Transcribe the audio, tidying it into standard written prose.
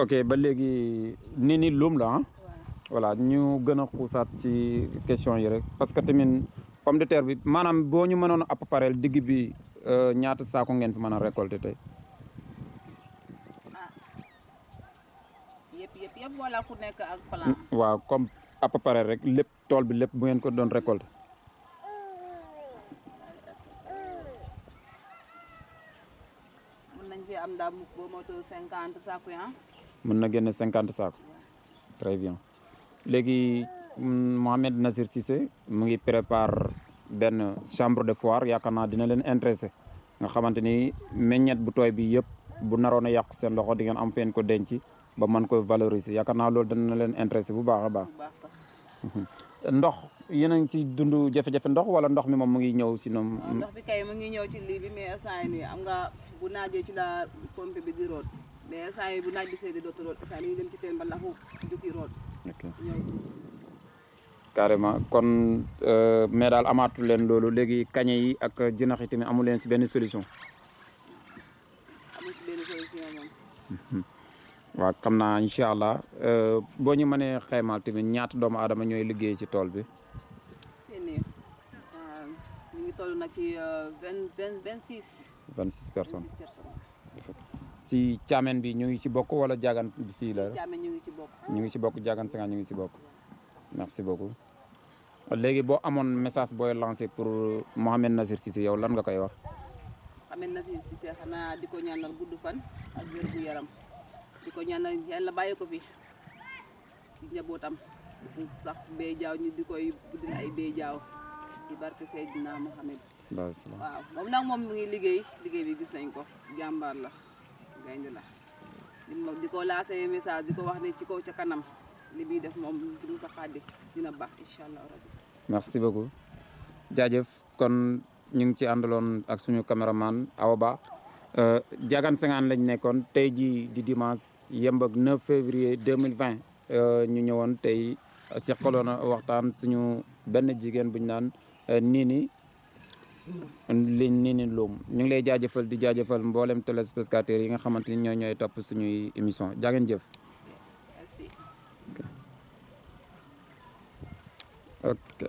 ok ba léegi nii ni luum la ah. voilà ñu gën a xuusaat ci question yi rek parce que tamit pomme de terre bi maanaam boo ñu mënoon à peu près digg bi ñaata saako ngeen fi mën a récolter tey. yëpp wala ku nekk ak plan. waaw comme à peu près rek lépp tool bi lépp bu ngeen ko doon récolter. mën nañ fi am daal boo moto 50 saako ya. mën na génne 50 saako. très bien léegi Mohamed Nazir Cissé mu ngi prépare benn chambre de foire yaakaar naa dina leen intéressé nga xamante ni meññeet bu tooy bi yëpp bu naroon a yàqu seen loxo di ngeen am feen ko denc ba mën ko valoriser yaakaar naa loolu dana leen intéressé bu baax a baax. ndox yéen a ngi si dund jafe-jafe ndox wala ndox mi moom mu ngi ñëw si ñoom. ndox bi kay mu ngi ñëw ci lii bi mais instant yii nii am nga bu naajee ci la pompe bi di root mais instant yii bu naaj bi see di dootu root instant yii dem ci teen ba laxu jukki root. ok carrément kon mais daal amaatu leen loolu léegi kañe yi ak jinax yi tamit amu leen si benn solution. amul ci benn solution moom. waaw xam naa incha allah boo ñu mënee xaymaal tamit ñaata doomu aadama ñooy liggéey ci tool bi. fii nii ñu ngi toll nag ci 26. 26 personnes 26 personnes. si caamen bi ñu ngi ci bokk wala jaagan bi fii la. caamen ñu ngi ci bokk. ñu ngi ci bokk jaagan Senghane ñu ngi ci bokk. merci beaucoup. léegi boo amoon message booy lancé pour Mohamed Nazir Cissé yow lan nga koy wax. Mohamed Nazir Cissé xanaa di ko ñaanal gudd fan ak wér gu yaram. di ko ñaanal yàlla bàyyi ko fi ci njabootam bu sax bee jaaw ñu di koy buddil ay bee jaaw ci barke Seydina Mohamed. waaw moom nag moom mu ngi liggéey bi gis nañ ko jàmbaar la gaynde la di ko lancé message di ko wax ne ci kaw ca kanam li muy def moom ci Moussa Khady dina baax incha allah rabbi. merci beaucoup jaajëf kon ñu ngi ci àndaloon ak suñu caméraman Awa Ba. Diagane Senghane lañ nekkoon tey jii di dimanche yemb ak 9 février 2020 ñu ñëwoon tey seqaloon na waxtaan suñu benn jigéen bu ñu naan Nini Loum ñu ngi lay jaajëfal di jaajëfal mboolem téléspectateurs yi nga xamante ni ñooy topp suñuy émission jaa ngeen jëf. merci. ok.